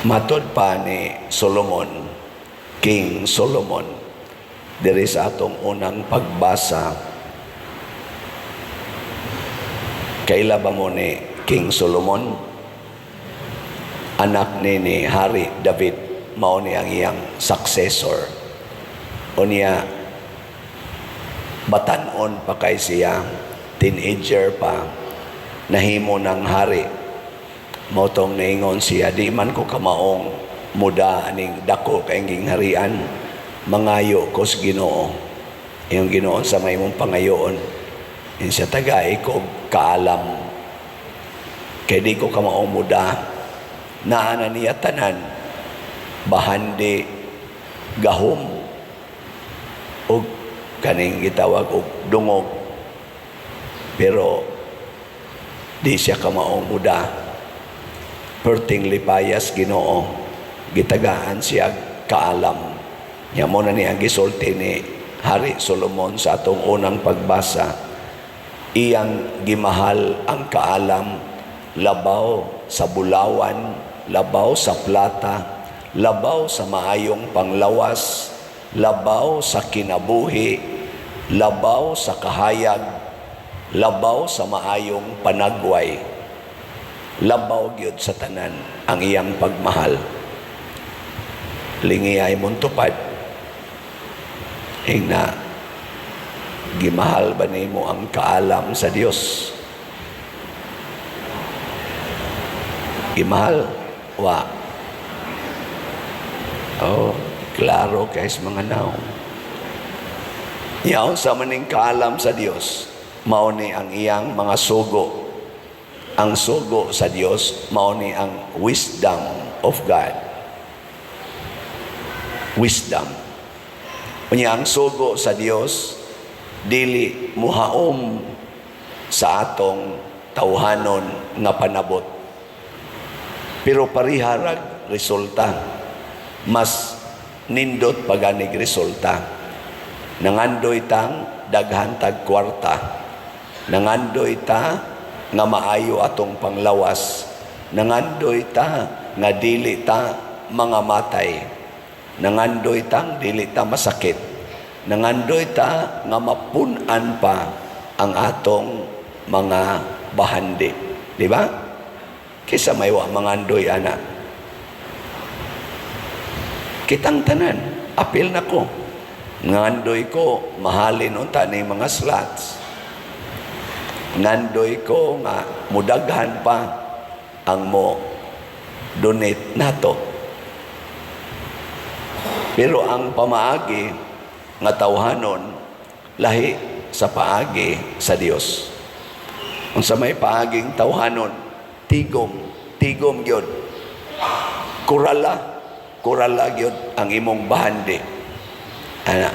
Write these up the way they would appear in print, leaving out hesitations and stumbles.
Matod pa ni Solomon, King Solomon, diri sa atong unang pagbasa, kaila ba mo ni King Solomon? Anak ni Hari David, mao ni ang iyang successor. Unya, batan-on pa kay siya, teenager pa, nahimo ng hari. Mao tong naingon siya, "Di man ko kamaong muda aning dako kay gingharian, mangayo ko sa Ginoo." Iyong Ginoo sa may mong pangayoon. Ingon siya, "Tagai ko kaalam. Kay di ko kamaong muda." Naa na niya tanan, bahandi, gahom, ug kaning gitawag og dungog. Pero di siya kamaong muda. Perting lipayas Ginoo, gitagaan siya kaalam. Nya mao na ni ang gisulti ni Hari Solomon sa atong unang pagbasa. Iyang gimahal ang kaalam labaw sa bulawan, labaw sa plata, labaw sa maayong panglawas, labaw sa kinabuhi, labaw sa kahayag, labaw sa maayong panagway. Labaw gyud sa tanan ang iyang pagmahal. Lingi ay imong tupad. Ingna, gimahal ba nimo ang kaalam sa Dios? Gimahal? Wa. Oh, klaro kay sa mga naong. Yaon sa maning kaalam sa Dios, mao ni ang iyang mga sugo. Ang sugo sa Dios, mao ni ang wisdom of God. Wisdom. Unya ang sugo sa Dios dili muhaom sa atong tawhanon nga panabot. Pero pariharag resulta. Mas nindot paganig resulta. Nangandoy tang daghan tag kwarta. Nangandoy ta nga maayo atong panglawas. Nangandoy ta nga dili ta mga matay. Nangandoy tang dili ta masakit. Nangandoy ta nga mapun-an pa ang atong mga bahandi. Di ba? Kisa may wa mangandoy ana. Kitang tanan, apil na ko. Ngandoy ko, mahalin unta ni mga slots. Ngandoy ko nga mudaghan pa ang mo donate nato. Pero ang pamaagi nga tawhanon lahi sa paagi sa Dios. Unsa may paaging tawhanon, tigom, tigom gyud. Kurala, kurala gyud ang imong bahandi. Ana.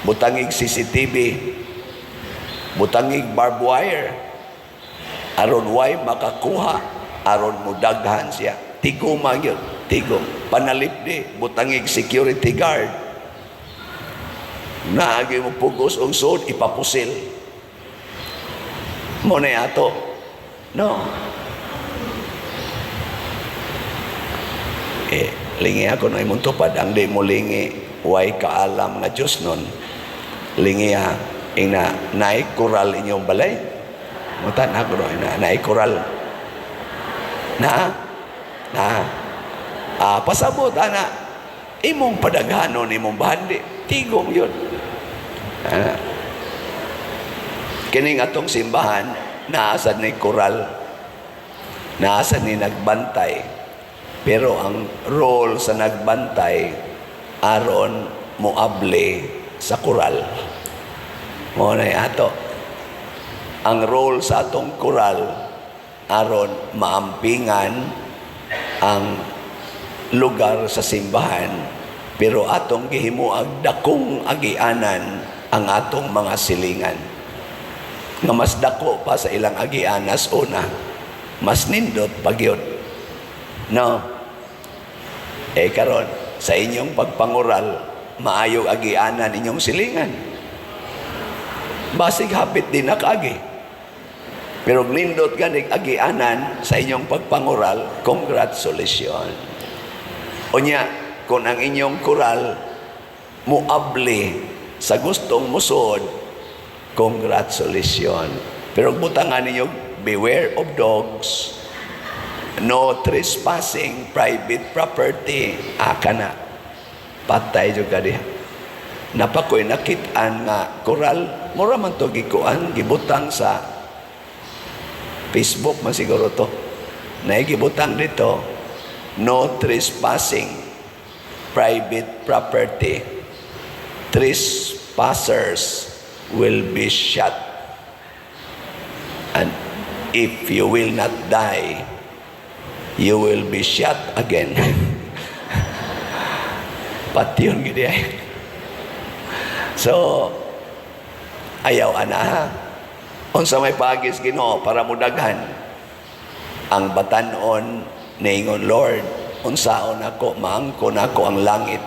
Butangig CCTV, butangig barbed wire, aron way makakuha, aron mudaghan siya. Tigoma gyud, tigom. Panalipdi, butangig security guard. Naagi mo pugos og suod, ipapusil. Mao na ato. No. Eh, lingi ako na imong tupad. Ang di mo lingi, way kaalam nga Diyos nun. Lingi ha, ina, naay koral inyong balay. Mutan ako no, ina, naay koral. Na, na, pasabot, ana, imong padaghanon, imong bahandi, tigom yun. Kining atong simbahan, naasa ni koral, naasa ni nagbantay. Pero ang role sa nagbantay, aron moable sa koral. Mao na ato. Ang role sa atong koral, aron maampingan ang lugar sa simbahan, pero atong gihimuag dakong agianan ang atong mga silingan nga mas dako pa sa ilang agianas una, mas nindot pa gyud, no? Eh karon sa inyong pagpangural, maayo agianan inyong silingan, basig hapit din nakaagi. Pero nindot ganig agianan sa inyong pagpangural, congratulations. Unya, kung ang inyong koral muabli sa gustong musod, congratulations. Pero butangan ninyo, "Beware of dogs," "No trespassing," "Private property," aka na. Patay jud ka diha. Naa pa ko'y nakitaan nga koral, mura man to gikuan, gibutang sa Facebook man siguro to. Naigibutang dito, "No trespassing, private property. Trespassers will be shot. And if you will not die, you will be shot again." Patyon gid ay. So, ayaw ana ha. Unsa may paagi sa Ginoo para mudaghan? Ang batanon niingon, "Lord, unsaon ako maangkon ako ang langit?"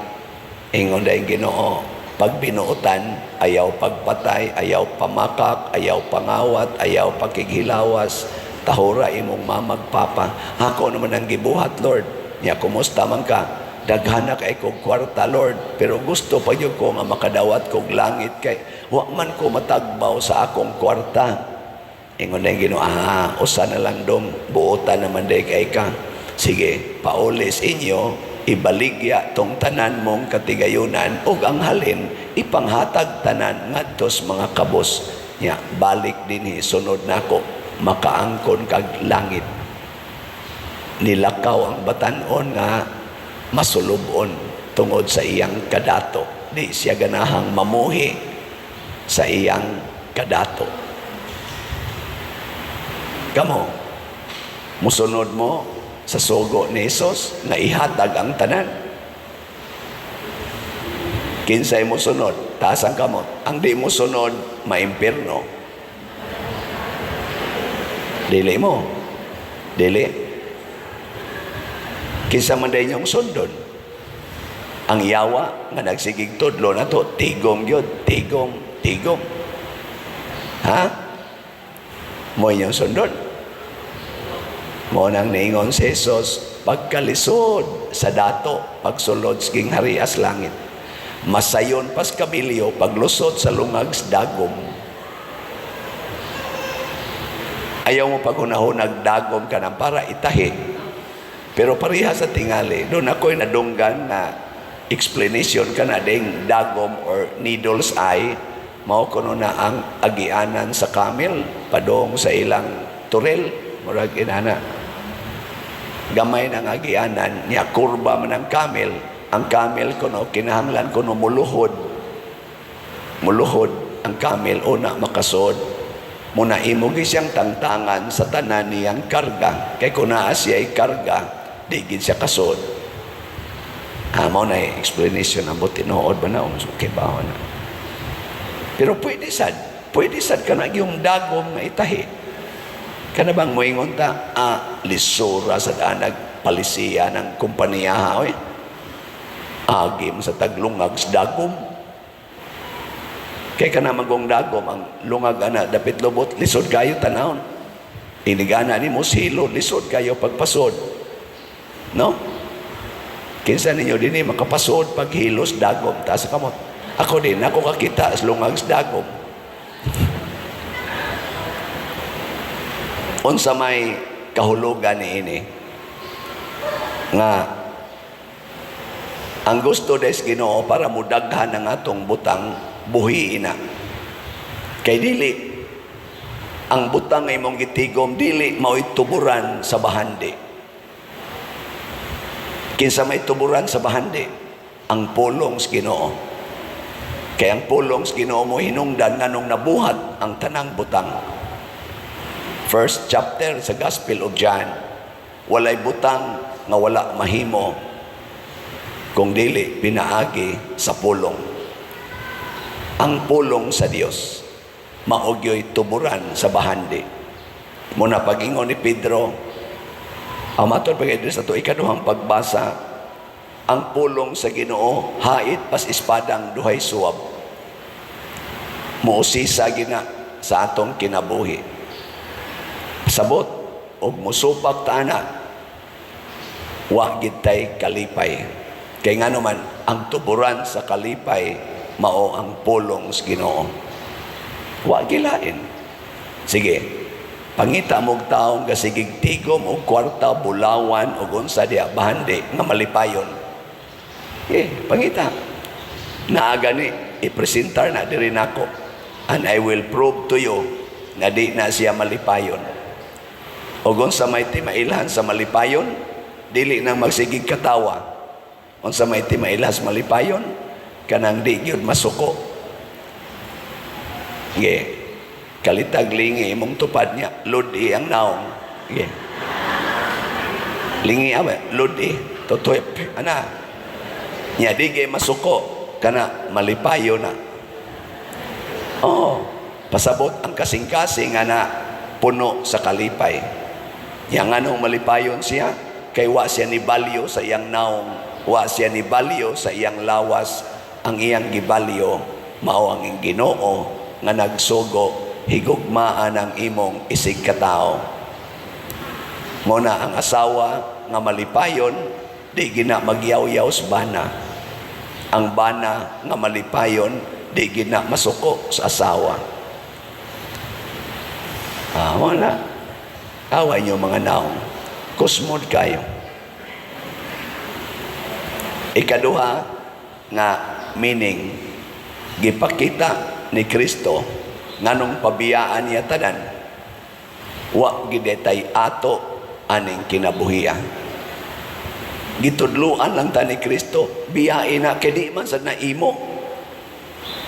Ingon dayong Ginoo, pag binuotan, ayaw pagpatay, ayaw pamakak, ayaw pangawat, ayaw pakighilawas, tahura imong mama ug papa. "Ako naman ang gibuhat, Lord." Nya kumusta man ka? "Daghan na kay kog kwarta, Lord, pero gusto pa gyud ko nga makadawat kog langit kay wa man ko matagbaw sa akong kwarta." Ingon na yung Ginoo, "Ah, usa na lang dong, buotan naman day kay ka. Sige, paulis inyo, ibaligya tong tanan mong katigayunan ug ang halin ipanghatag tanan ngadto sa mga kabos. Nya balik dinhi, sunod nako, makaangkon kag langit." Nilakaw ang batanon nga masulubon tungod sa iyang kadato. Di siya ganahang mamuhi sa iyang kadato. Kamo, musunod mo sa sugo ni Jesus nga ihatag ang tanan? Kinsay mo sunod? Taas ang kamot. Ang di mo sunod, maimpirno. Dili mo. Dili. Kinsa man day inyong sundon? Ang yawa nga nagsigig tudlo na to, tigom gyud, tigom, tigom. Ha? Mo inyong sundon? Mo nang niingon si Jesus, pagkalisod sa dato, pagsulod sa gingharias langit. Masayon pas kabilyo, paglusot sa lungag sa dagom. Ayaw mo paghunahon nagdagom ka ng para itahi. Pero pareha sa tingali, doon ako'y nadunggan na explanation ka na ding dagom or needle's eye, mao kuno na ang agianan sa camel padong sa ilang toril, murag inana. Gamay ng agianan niya, kurba man ang camel. Ang camel kuno kinahanglan kuno muluhod. Muluhod ang camel una makasod. Muna imo gi siyang tangtangan sa tanan niyang karga. Kay kung naa siya'y karga, di gid siya kasod. Ah, mao na explanation ang tinuod ba na? Okay ba na? Pero pwede sad. Pwede sad ka na yung dagom nga itahi. Kana bang moingon ta, ah, lisura sa danag palisiya ng kompanya ha, oy. Agim sa taglungag sa dagom. Kay kana magong dagom, ang lungag ana, dapit lubot, lisod kayo tanawon. Inigana ni mo silo, lisod kayo pagpasod. No? Kinsa ninyo dinhi makapasod paghilos dagom, taas sa kamot? Ako din, ako kakita sa lungag sa dagom. Unsa may kahulugan ni ini? Nga ang gusto des Ginoo para mudaghan ang atong butang, buhiin na. Kay dili ang butang nga imong gitigom dili mao'y tuburan sa bahandi. Kinsa may tuburan sa bahandi? Ang pulong sa Ginoo. Kay ang pulong sa Ginoo mo hinungdan nganong nabuhat ang tanang butang. First chapter sa Gospel of John, walay butang nga wala mahimo kung dili pinaagi sa pulong. Ang pulong sa Dios mao gyoy tuburan sa bahandi. Muna pag-ingon ni Pedro, ang matod pag sa to ikaduhang pagbasa, ang pulong sa Ginoo hait pas espadang duhay suwab. Muusisa gina sa atong kinabuhi. Sabot og musupak ta ana. Wa gid tay kalipay. Kay ngano man, ang tuburan sa kalipay mao ang pulong sa Ginoo. Wa gilain. Sige, pangita mo'g taong gasigig tigom og kwarta, bulawan og unsa diha bahandi nga malipayon. Eh, pangita. Naa gani, ipresentar na diri nako. And I will prove to you na di na siya malipayon. O unsa may timailhan sa malipayon, dili nang magsigig katawa. Unsa may timailhan sa malipayon, kanang di gyud masuko. Ge, kalitag lingi imong tupad niya, ludi ang naong. Ge. Lingi awe, ludi, tutoy, ana. Nya di kay masuko, kana malipayo na. Oh, pasabot ang kasing-kasing nga na puno sa kalipay. Yang anong malipayon siya? Kay wa siya ni balyo sa iyang naong, wa siya ni balyo sa iyang lawas, ang iyang gibalyo mao ang Ginoo nga nagsugo higugmaan ang imong isig katao. Mao na ang asawa nga malipayon di gina magyaw-yaw sa bana. Ang bana nga malipayon di gina masuko sa asawa. Ah, wala. Away niyo mga naong. Kusmod kayo. Ikaduha nga meaning, gipakita ni Kristo nganong pabiyaan niya tanan, wa gidetay ato aning kinabuhia. Gitudluan lang ta ni Kristo, biyain na kay di man sad na imo,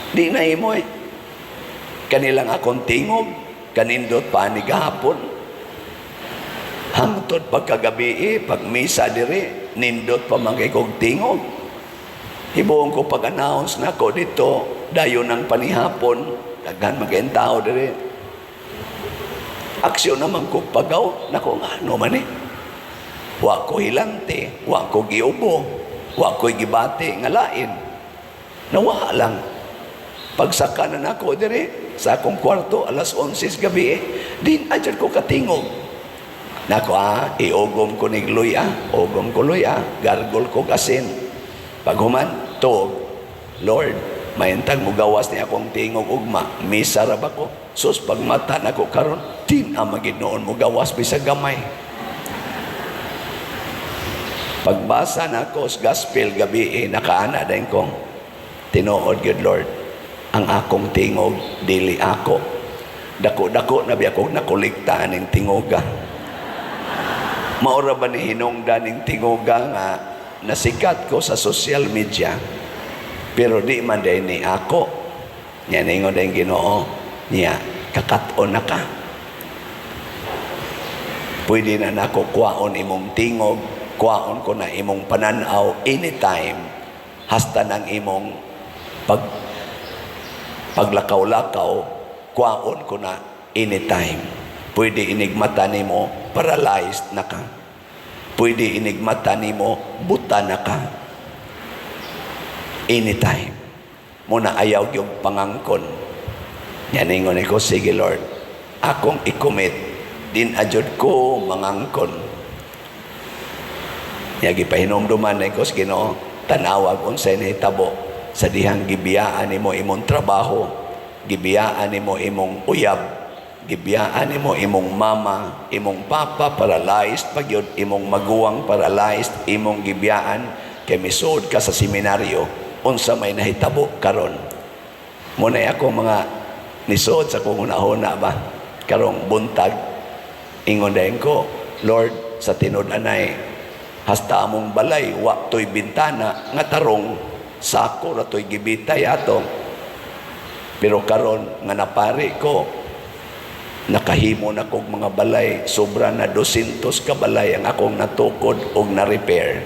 di na imo eh. Kanilang akong tingog kanindot pa ni gahapon hangtod pagkagabi eh, pag misa diri nindot pa man kay kog tingog. Hibuon ko pag-announce nako dito dayon ng panihapon, daghan man kayong tao diri. Aksyon naman ko pagaw nako, nga ano man eh, wa ko hilante, wa ko giubo, wa ko gibati nga lain, nawa lang. Pagsaka na nako diri sa akong kwarto alas 11 sa gabi eh, din adyar ko katingog nako. Ah, iugom ko ni luya, ugom ko luya, gargol ko asin. Paghuman tuog, "Lord, mayantag mo gawas ni akong tingog ugma, misa ra ba ko?" Sus, pagmata nako karon, din ang maginoon mo gawas bisag gamay. Pagbasa nako sa gospel gabi eh, nakaana din ko, "Tinuod gyud, Lord, ang akong tingog dili ako." Dako-dako na biya kog nakolekta aning tingoga. Maura ba ni hinungdan ning tingoga nga nasikat ko sa social media, pero di man din ni ako. Nya ningon din Ginoo niya, "Kakat-on na ka. Pwede na nako kuwaon imong tingog, kuwaon ko na imong pananaw anytime, hasta ng imong paglakaw-lakaw, kuwaon ko na anytime. Pwede inigmata nimo, paralyzed na ka. Pwede inigmata nimo, buta na ka. Anytime." Muna ayaw yung pangangkon. Yan ingon ko, "Sige Lord, akong i-commit, din ajud ko mangangkon." Nya gipahinumduman na ko sa Ginoo, "Tanawag unsay nahitabo sa dihang gibiyaan nimo imong trabaho, gibiyaan nimo imong uyab, gibiyaan nimo imong mama, imong papa paralyzed pag yun, imong maguwang paralyzed, imong gibiyaan kay misud ka sa seminaryo. Unsa may nahitabo karon?" Muna ako mga nisod sa kong hunahuna ba karong buntag, ingon dayon ko, "Lord, sa tinud-anay, hasta among balay wa toy bintana nga tarong, sako ra toy gibitay ato. Pero karon nga napari ko, nakahimo na kog mga balay, sobra na 200 ka balay ang akong natukod og na-repair."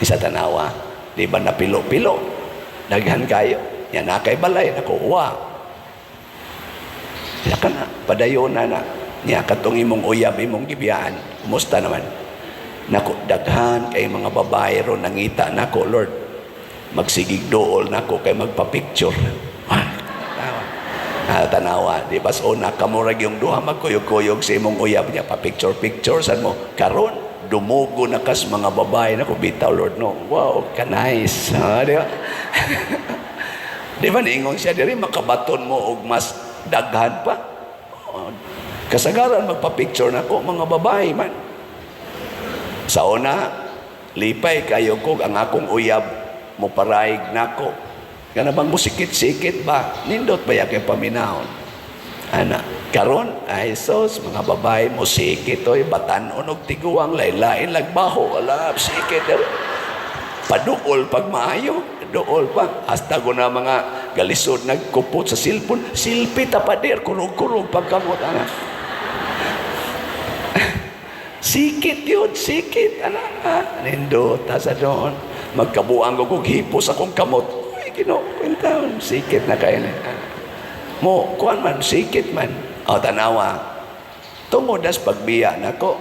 Isa tanawa, di ba napilo-pilo? Daghan kayo. Yan na kay balay nakuha. Ya ka na, padayon na na. Nya katong imong uyab imong gibiyaan. Kumusta naman? Nako, daghan kay mga babae ron nangita nako, Lord. Magsigig duol nako kay magpa-picture. Ah, tawa. Ah, tanawa, di ba? So, una, kamurag yung duha magkuyog-kuyog sa imong uyab niya, pa-picture-picture, san mo? Karon, Dumugo na kas mga babae nako bitaw, Lord, no. Wow, ka nice. Ha, di ba? Di ba niingon siya diri makabaton mo og mas daghan pa? Oh, kasagaran magpa-picture nako mga babae man. Sa una, lipay kayo ko ang akong uyab mo paraig nako. Kana bang musikit-sikit ba? Nindot ba ya kay paminahon? Ana, karon ay sos mga babae mo sikit oy, batan-on og tiguang, laylain lagbaho, wala sikit eh. Paduol pag maayo, duol pa. Hasta ko na mga galisod nagkupot sa cellphone, "Selfie ta, pader," kurog-kurog pagkamot ana. Sikit yun, sikit. Ana, ah, nindot ta sa doon. Magkabuang ko kog hipos akong kamot. Uy, Ginoo, kwentaon. Sikit na kayo na. Ah. Mo, kuan man, sikit man. O, tanawa. Tungod as pagbiya nako.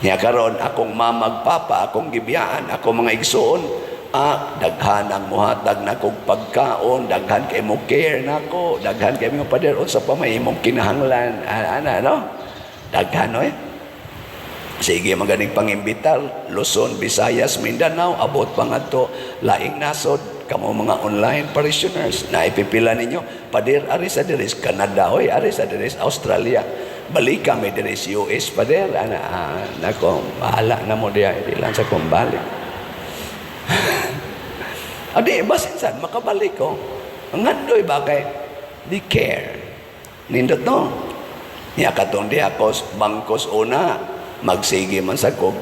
Nya karon akong mamag papa, akong gibiyaan, ako mga igsoon, ah, daghan ang muhatag nakog pagkaon, daghan kay mo care nako, daghan kay mo, "Pader, unsa pa may imong kinahanglan?" Ah, ana, no? Daghan, oy. Sige, maganing pangimbitar, Luzon, Visayas, Mindanao, abot pa ngadto laing nasod, kamo mga online parishioners, na ipipila ninyo, "Pader, ari sa diris Canada, oy, ari sa diris Australia, balik kami diris US, pader," ana, ah, nako, bahala na mo diya, di lang sa kong balik. Adi, basin sad, makabalik ko. Ang ngandoy ba kay, di care. Nindot, no? Niya katong di ako bangkos una, magsige man sa kog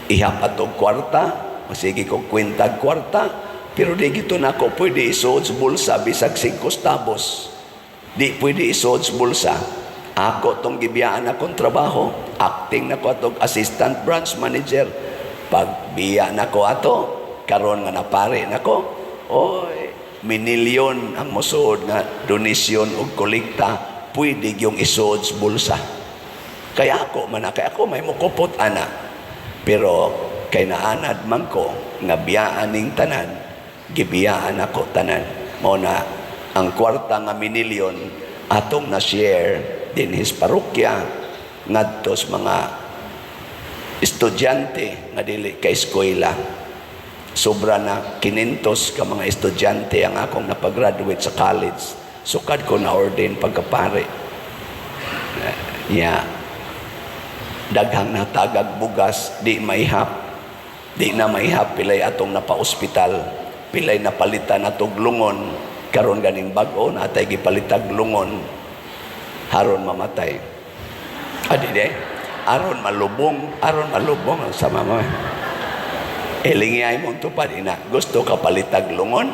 ihap atog kwarta, magsige kog kwentag kwarta, pero di gito na ako pwede isuod sa bulsa bisag 5 tabos. Di pwede isuod sa bulsa. Ako tong gibiyaan akong trabaho, acting na ko atog assistant branch manager. Pagbiya na ko ato, karon nga napare nako, oy, minilyon ang mosuod nga donasyon og kolekta, pwede yung isuod sa bulsa. Kaya ako man, kaya ako may mukupot ana. Pero kay naanad man ko nga biyaan ning tanan, gibiyaan ako tanan. Mao na ang kwarta nga minilyon atong na-share dinhi sa parokya ngadto sa mga estudyante nga dili ka eskwela. Sobra na 500 ka mga estudyante ang akong napagraduate sa college. Sukad ko na ordain pagkapare. Ya, daghang natagag bugas, di maihap. Di na maihap, pilay atong napa-ospital, pilay napalitan atong lungon, karon ganing bag-o natay gipalitag lungon, haron mamatay. Adi de, aron malubong ang sama mo. Ilingiyay mo tupad ina, gusto ka palitag lungon?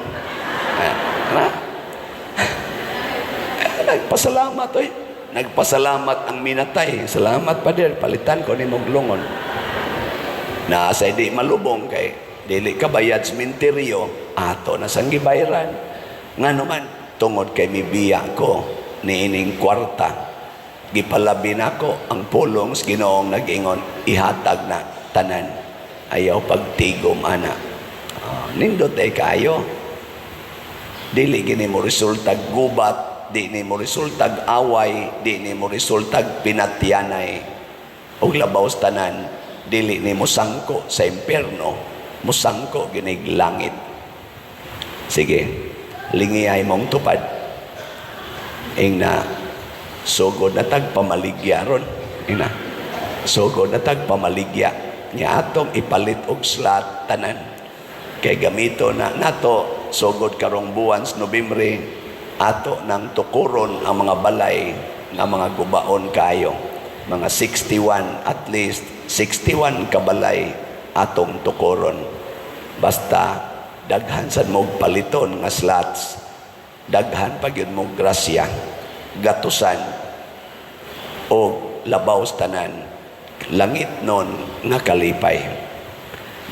Ah, na? Eh, nagpasalamat oy. Nagpasalamat ang minatay. "Salamat, pader, palitan ko ni mong lungon." Na sa di malubong kay dili ka bayad sa sementeryo, ato na sang gibayran. Ngano man, tungod kay mibiya ko niining kwarta. Gipalabi nako ang pulong sa Ginoong nag-ingon, "Ihatag na tanan. Ayaw pagtigom ana." Ah, nindot ay kayo. Dili gini mo resultag gubat, di ni mo resultag away, di ni mo resultag pinatyanay. Og labaw sa tanan, dili ni mo sangko sa impierno, musangko ginig langit. Sige, lingiyay mong tupad. Ing na, sugod na tag pamaligya ron. Ing na, sugod na tag pamaligya. Nga atong ipalit og slot tanan. Kay gamito na nato sugod karong buwan sa Nobyembre, ato nang tukuron ang mga balay nga mga gubaon kayo. Mga 61, at least 61 kabalay atong tukuron. Basta daghan sad mo paliton nga slots, daghan pa gyud mo grasya, gatusan o labaw sa tanan, langit nun nga kalipay.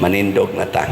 Manindog na ta.